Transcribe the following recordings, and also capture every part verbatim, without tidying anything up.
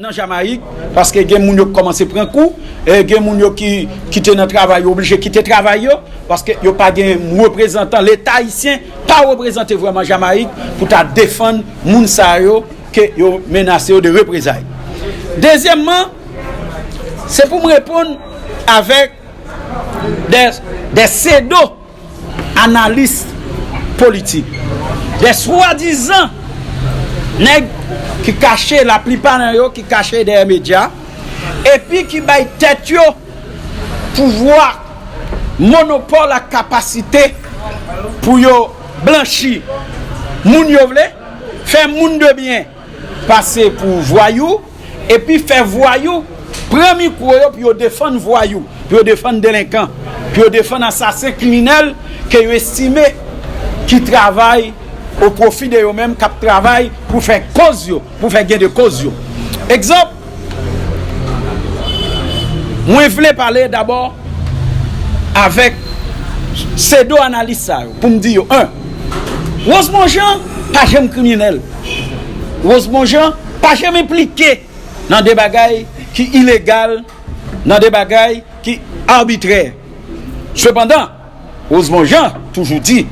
nan Jamayik, paske gen moun yo ki kòmanse pran kou, e gen moun yo ki kite nan travay yo oblije kite travay yo, paske yo pa gen reprezantan, Leta ayisyen pa reprezante vrèman Jamayik pou ta defann moun sa yo ke yo menase yo de reprezay. Dezyèmman, se pou m reponn avèk de, de sedo analis politik, de swadizan nèg ki kache, laplipa nan yo ki kache dèyè medya, epi ki bay tèt yo pouvwa, monopòl ak kapasite pou yo blanchi moun yo vle, fè moun de byen pase pou vwayou, epi fè vwayou pran mikwo yo pou yo defann vwayou, pou yo defann delenkan, pou yo defann asasen kriminèl ke yo estime ki travay o pwofi de yo menm, k ap travay pou fè koz yo, pou fè gen de koz yo. Egzanp, mwen vle pale dabò avèk sedo analis sa yo pou m di yo, en, Rosemond Jean pa janm kriminèl. Rosemond Jean pa janm enplike nan de bagay ki ilegal, nan de bagay ki abitrè. Sepandan, Rosemond Jean toujou di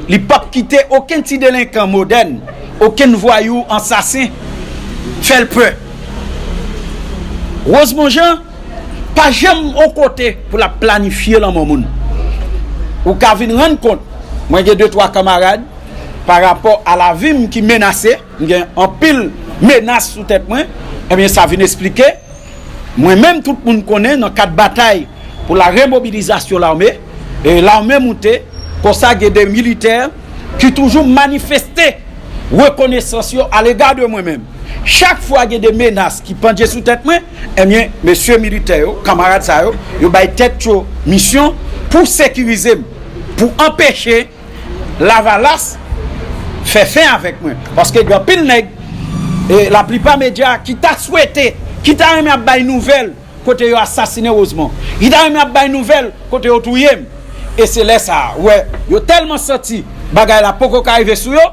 li p ap kite okenn ti delenkan modèn, okenn vwayou ansasen fè l pè. Rosemond Jean pa janm yon kote pou l ap planifye lanmò moun. Ou ka vin rann kont, mwen gen de twa kanmarad pa rapò a lavi m ki menase, m gen anpil menas sou tèt mwen, ebyen sa vin esplike. Mwen menm, tout moun konnen nan kad batay pou la remobilizasyon lame, e lame moute, konsa gen de militè ki toujou manifeste rekonesans yo alega de mwen menm. Chak fwa gen de menas ki pandye sou tèt mwen, ebyen, mesye militè yo, kanmarad sa yo, yo bay tèt yo misyon pou sekirize m, pou anpeche Lavalas fè fen avèk mwen. Paske gen anpil nèg, e laplipa medya ki ta swete, ki ta renmen ap bay nouvèl kote yo asasinen Rosemond, ki ta renmen ap bay nouvèl kote yo touye m. E se lè sa a, ou wè, yo tèlman santi bagay la poko ka rive sou yo,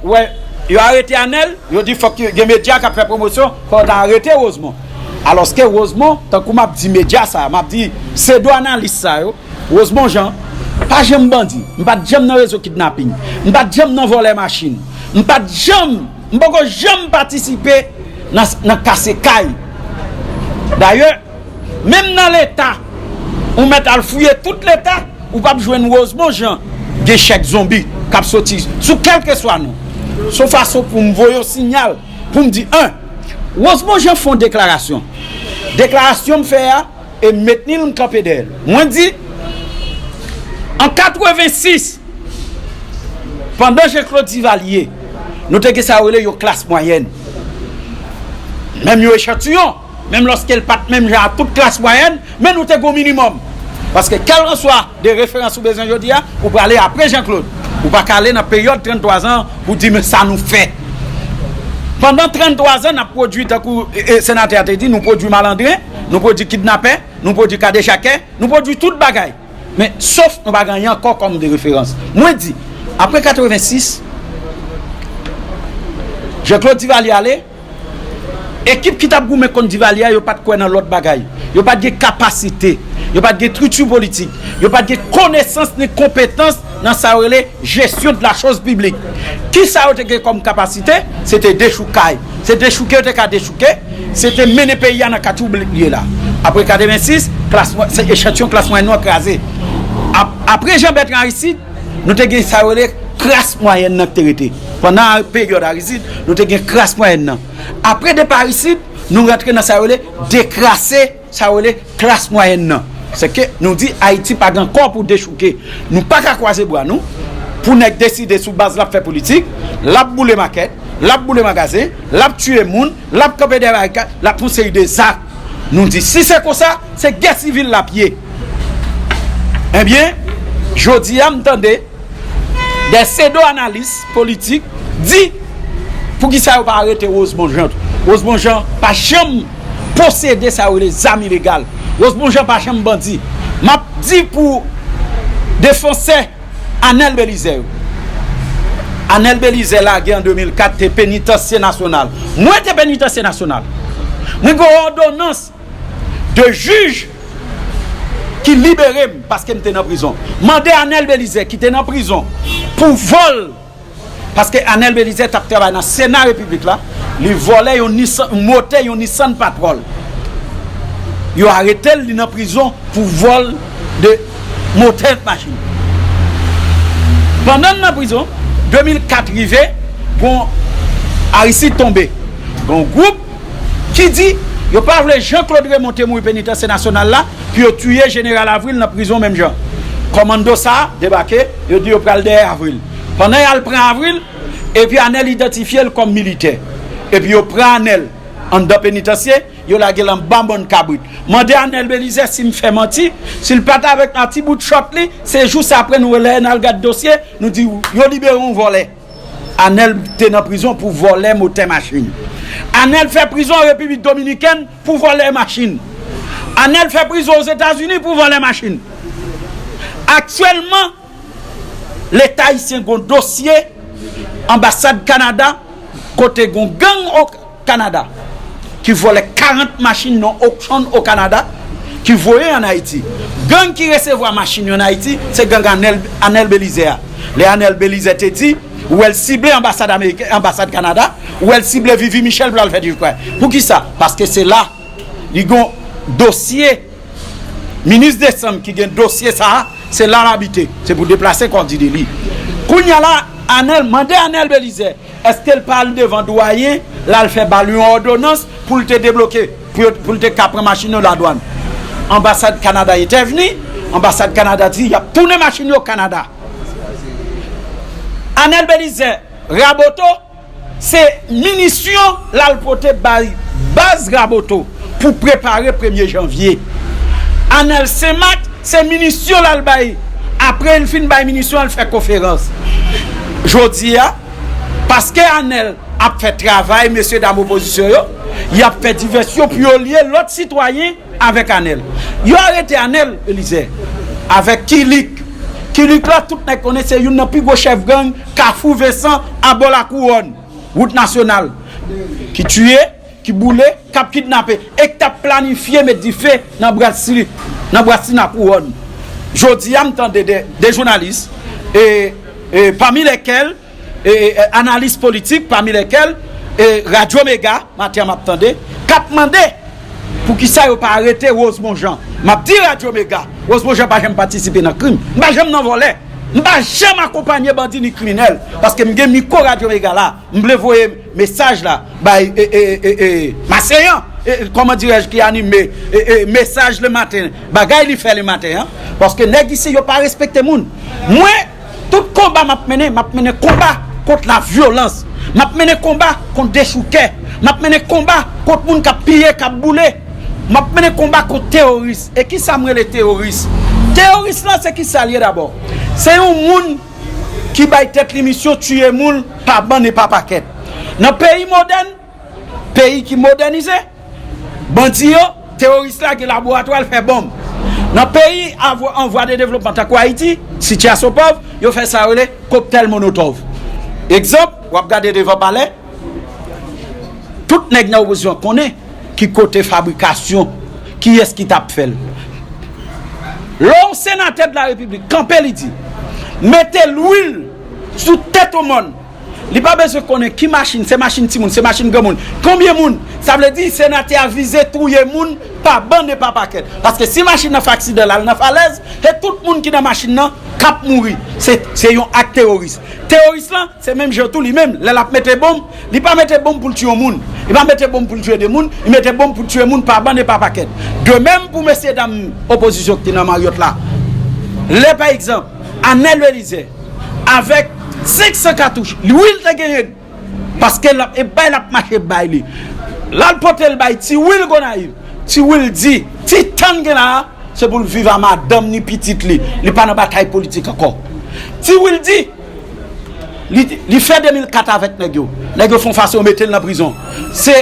ou wè, yo arete Anèl, yo di fòk gen medya k ap fè pwomosyon, fò yo ta arete Rosemond. Alòske Rosemond, tankou m ap di medya sa a, m ap di sedo analis sa yo, Rosemond Jean pa janm bandi. M pa t janm nan rezo kidnaping. M pa t janm nan vòlè machin. M pa t janm, m poko janm patisipe nan, nan kase kay. Dayè, menm nan Leta, ou mèt al fouye tout Leta, ou p ap jwenn Rosemond Jean gen chèk zonbi k ap soti sou kèlkeswa non. Se yon fason pou m voye yon siyal, pou m di, en, Rosemond Jean fè yon deklarasyon. Deklarasyon m fè a, e m met li, m kanpe dèyè l. Mwen di, an katrevensis, pandan Jean Claude Duvalier, nou te gen sa yo rele yon klas mwayèn. Menm yon echantiyon, menm lòske l pa t menm jan ak tout klas mwayèn, men nou te gen yon minimòm. Paske kèlkanswa de referans ou bezwen jodi a, ou prale apre Jean Claude. Ou pa ka ale nan peryòd tranntwa zan pou di men sa nou fè. Pandan tranntwa zan, n ap pwodui, tankou e, e, senatè a te di, nou pwodui malandren, nou pwodui kidnapè, nou pwodui kadejakè, nou pwodui tout bagay. Men, sof nou pa gen anyen ankò kòm de referans. Mwen di, apre katrevensis, Jean Claude Duvalier ale, ekip ki t ap goumen kont Duvalier a, yo pa t kwè nan lòt bagay. Yo pa t gen kapasite, yo pa t gen estrikti politik, yo pa t gen konesans ni konpetans nan sa yo rele gestion de la chose publique. Kisa yo te gen kòm kapasite? Se te dechoukay. Se dechouke yo te ka dechouke, se te mennen peyi a nan katiboulik li ye la. Apre katrevensis, klas mwa-, se echantiyon klas mwayèn nou an kraze. Ap-, apre Jean Bertrand Aristide, nou te gen sa yo rele klas mwayèn nan ki te rete. Pandan peryòd Aristide, nou te gen klas mwayèn nan. Apre depa Aristide, nou rantre nan sa yo rele dekrase, sa yo rele klas mwayèn nan. Se ke nou di Ayiti pa gen kò pou dechouke. Nou pa ka kwaze bra nou pou nèg deside sou baz l ap fè politik, l ap boule makèt, l ap boule magazen, l ap tiye moun, l ap kanpe dèyè barikad, l ap fè yon seri de zak. Nou di, si se konsa, se gè sivil l ap ye. Ebyen, jodi a, m tande de sedo analis politik di, poukisa yo pa arete Rosemond Jean? Rosemond Jean pa janm posede sa yo rele zam ilegal. Rosemond Jean pa janm bandi. M ap di pou defansè Anèl Belizaire yo. Anèl Belizaire lage an de mil kat te Penitansye Nasyonal. Mwen te Penitansye Nasyonal. Mwen gen yon òdonans de jij ki libere m paske m te nan prizon. Mande Anèl Belizè ki te nan prizon pou vòl, paske Anèl Belizè t ap travay nan Sena Repiblik la, li vòlè yon Nissan, motè yon Nissan Patrol. Yo arete l, li nan prizon pou vòl de motè machin. Pandan l nan prizon, de mil kat rive, bon, Aristide tonbe. Bon, gwoup ki di yo pa vle Jean Claude Raymond te mouri penitansye nasyonal la, pou yo tiye Jeneral Avril nan prizon menm jan. Kòmando sa a debake, yo di yo pral dèyè Avril. Pandan y al pran Avril, epi Anèl idantifye l kòm militè. Epi yo pran Anèl anndan penitansye, yo lage l anba mòn kabrit. Mande Anèl Belizè si m fè manti, si l pa t avèk nan ti bout chòt li, se jous apre nou lè n al gad dosye, nou di yo libere yon vòlè. Anèl te nan prizon pou vòlè motè machin. Anèl fè prizon an Repiblik Dominikèn pou vòlè machin. Anèl fè prizon Ozetazini pou vòlè machin. Aktyèlman, Leta ayisyen gon dosye anbasad Kanada kote gon gang o Kanada ki vòlè karant machin nan Auchan o Kanada ki voye ann Ayiti. Gang ki resevwa machin yo ann Ayiti, se gang Anèl, Anèl Belizè a. Lè Anèl Belizè te di, ou wè l sible anbasad ameriken, anbasad Kanada, ou wè l sible Vivi Michel pou l al fè dechoukway. Poukisa? Paske se la li gon dosye, minis Desanm ki gen dosye sa a, se la l abite. Se pou deplase kò di de li. Kounye a la, Anèl, mande Anèl Belizè, èske l pa al devan dwayen, l al fè ba l yon òdonans pou l te debloke, pou yo, pou l te ka pran machin yo ladwàn? Anbasad Kanada entèvni, anbasad Kanada di y ap tounen machin yo Kanada. Anèl Belizè raboto, se minisyon l al pote bay baz raboto pou prepare premye janvye. Anèl Senmak, se minisyon l al bay. Apre l fin bay minisyon, l fè konferans. Jodi a, paske Anèl ap fè travay mesye dam opozisyon yo, y ap fè divèsyon pou yo lye lòt sitwayen avèk Anèl. Yo arete Anèl Elizè avèk Kilik. Kilik la, tout nèg konnen se youn nan pi gwo chèf gang Kafou Vensan abò Lakouwòn, wout nasyonal, ki tiye, ki boule, k ap kidnape, e k t ap planifye met dife nan brasi, nan brasi Lakouwòn. Jodi a, m tande de, de jounalis, e, e, pami lèkèl, e, e, analis politik, pami lèkèl, e, Radyo Mega, maten an m ap tande, k ap mande poukisa yo pa arete Rosemond Jean. M ap di Radyo Mega, Rosemond Jean pa janm patisipe nan krim. M pa janm nan vòlè. M pa janm akonpanye bandi ni kriminèl. Paske m gen mikwo Radyo Mega la. M vle voye mesaj la bay, e, e, e, e, Maseyan, e, e, kòman dirèj, ki anime, e, e, mesaj le maten, bagay li fè le maten an. Paske nèg isi yo pa respekte moun. Mwen, tout konba m ap mennen, m ap mennen konba kont lavyolans. M ap mennen konba kont dechoukè. M ap mennen konba kont moun k ap piye, k ap boule. M ap mennen konba kont teworis. E kisa m rele teworis? Teworis lan, se kisa l ye dabò? Se yon moun ki bay tèt li misyon tiye moun pa bann e pa pakèt. Nan peyi modèn, peyi ki modènize, bandi yo, teworis la gen laboratwa, l fè bonm. Nan peyi avwa, an vwa de devlopman tankou Ayiti, sitiyasyon pòv, yo fè sa yo rele koktèl monotòv. Egzanp, w ap gade devan palè, tout nèg nan opozisyon konnen ki kote fabrikasyon, kiyès ki t ap fè l. Lè yon senatè de la repiblik kanpe, li di, mete lwil sou tèt yon mòn. Li pa bezwen konnen ki machin, se machin timoun, se machin granmoun. Konbyen moun? Sa vle di senatè a vize touye moun pa bann e pa pakèt. Paske si machin nan fè aksidan, l al nan falèz, se tout moun ki nan machin nan k ap mouri. Se, se yon ak teworis. Teworis lan, se menm jan tou li menm, lè l ap mete bonm, li pa mete bonm pou l tiye yon moun. Li pa mete bonm pou l tiye de moun, li mete bonm pou l tiye moun pa bann e pa pakèt. De menm pou mesye dam opozisyon ki te nan Maryòt la. Lè, pa egzanp, Anèl Belizè, avèk senk san katouch, lwil te genyen, paske l ap, e bay l ap mache bay li. L al pote l bay Ti Wil Gonayiv. Ti Wil di, ti tan l gen la a, se pou l viv a madanm ni pitit li. Li pa nan batay politik ankò. Ti Wil di, li, li fè de mil kat avèk nèg yo. Nèg yo fè yon fason yo mete l nan prizon. Se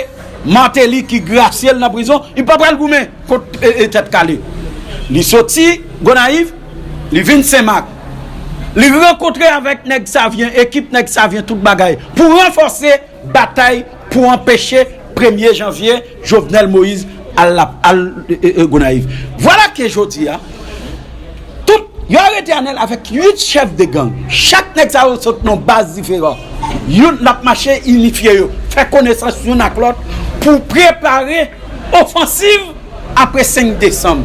Martelly ki grasye l nan prizon. Li pa pral goumen kont, e, e, Tèt Kale. Li soti Gonayiv, li vin Senmak. Li rankontre avèk nèg Savyen, ekip nèg Savyen, tout bagay, pou ranfòse batay pou anpeche Premye janvye, Jovenel Moïse al, al e, e, e, Gonayiv. Vwala ke jodi a, tout, yo arete Anèl avèk uit chèf de gang. Chak nèg sa yo sot nan baz diferan. Youn l ap mache inifye yo, fè konesans youn ak lòt pou prepare ofansiv apre senk desanm.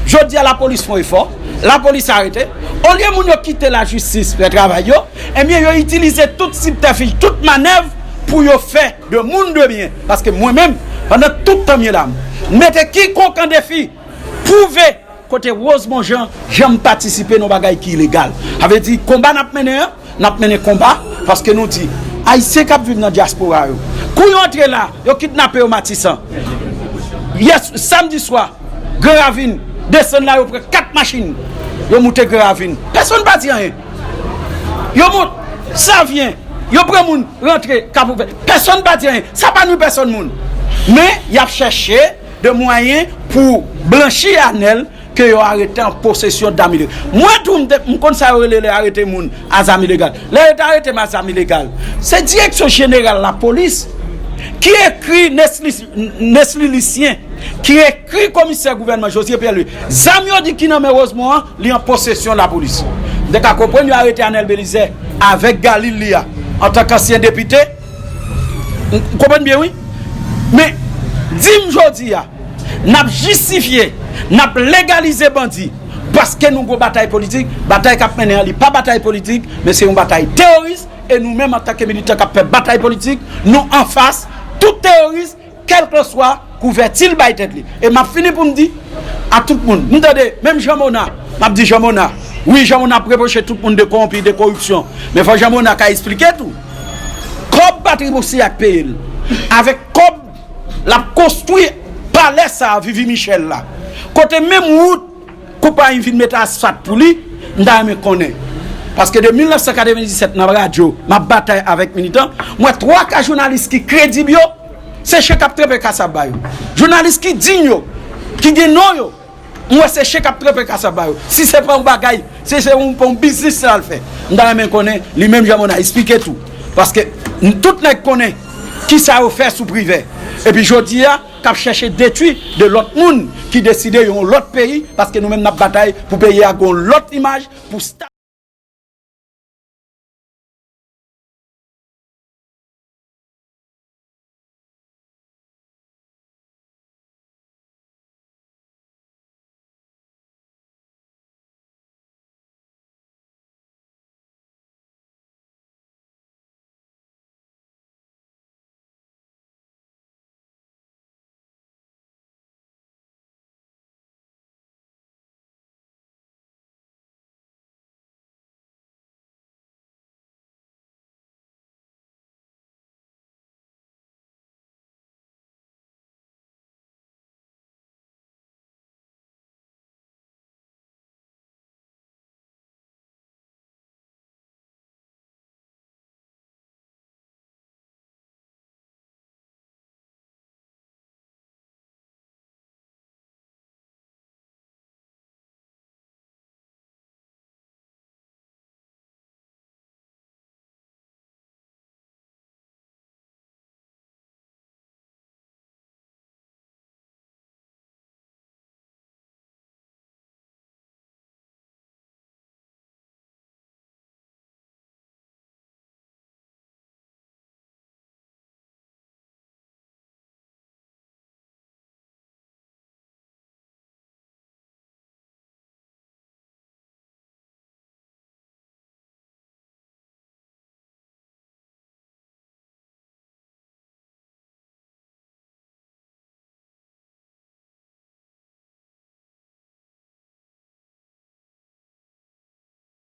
Jodi a, lapolis fè yon efò, lapolis arete. Olye moun yo kite lajistis fè travay yo, ebyen, yo itilize tout sibtèfij, tout manèv pou yo fè de moun de byen. Paske mwen menm, pandan tout tan m ye la, m mete kikonk an defi, pwouve kote Rosemond Jean janm patisipe nan bagay ki ilegal. Sa vle di, konba n ap mennen an, n ap mennen konba, paske nou di, Ayisyen k ap viv nan dyaspora yo, kou yo antre la, yo kidnape yo Matisan. Yè, samdi swa, Gran Ravin, desann la, yo pran kat machin, yo moute Gran Ravin. Pèsonn pa di anyen. Yo mont Savyen, yo pran moun, rantre Kap Ouvè. Pèsonn pa di anyen. Sa pa nwi pèsonn moun. Men, y ap chèche de mwayen pou blanchi Anèl ke yo arete an posesyon dam ilegal. Mwen tou, m te, m konn sa yo rele lè arete moun a zam ilegal. Lè yo te arete m a zam ilegal, se Direksyon Jeneral Lapolis ki ekri Nesly, Nesly Lucien, ki ekri komisè gouvènman Josué Pierre-Louis, zam yo di ki nan men Rosemond an, li an posesyon lapolis. M te ka konprann yo arete Anèl Belizaire avèk galil li a, antanke ansyen depite. Ou konprann byen, wi. Men, di m jodi a, n ap jistifye, n ap legalize bandi, paske nou gon batay politik. Batay k ap mennen an, li pa batay politik, men se yon batay teworis, e nou menm, antanke militan k ap fè batay politik, nou anfas tout teworis, kèlkeswa kouvèti l bay tèt li. E m ap fini pou m di a tout moun, m tande, menm Jean Mona, m ap di Jean Mona, wi, Jean Mona ap repwoche tout moun de kowonpi, de koripsyon, men fò Jean Mona ka esplike tou. Kòb Patrick Moussayac peye l, avèk kòb l ap konstwi palè sa a, Vivi Michel la, kote menm wout konpayi vin mete asfalt pou li, m ta renmen konnen. Paske de mil nèf san katrevendiznèf nan radyo, m ap batay avèk militan, m wè twa ka jounalis ki kredib yo, se chen k ap trepe kasab ba yo. Jounalis ki diy yo, ki gen non yo, m wè se chen k ap trepe kasab ba yo. Si se pa yon bagay, si se yon, pa yon biznis l al fè, m ta renmen konnen, li menm Jean Mona esplike tou. Paske n-, tout nèg konnen kisa yo fè sou Privè. Epi jodi a, k ap chèche detwi de lòt moun ki deside yon lòt peyi, paske nou menm n ap batay pou peyi a gon lòt imaj, pou sta-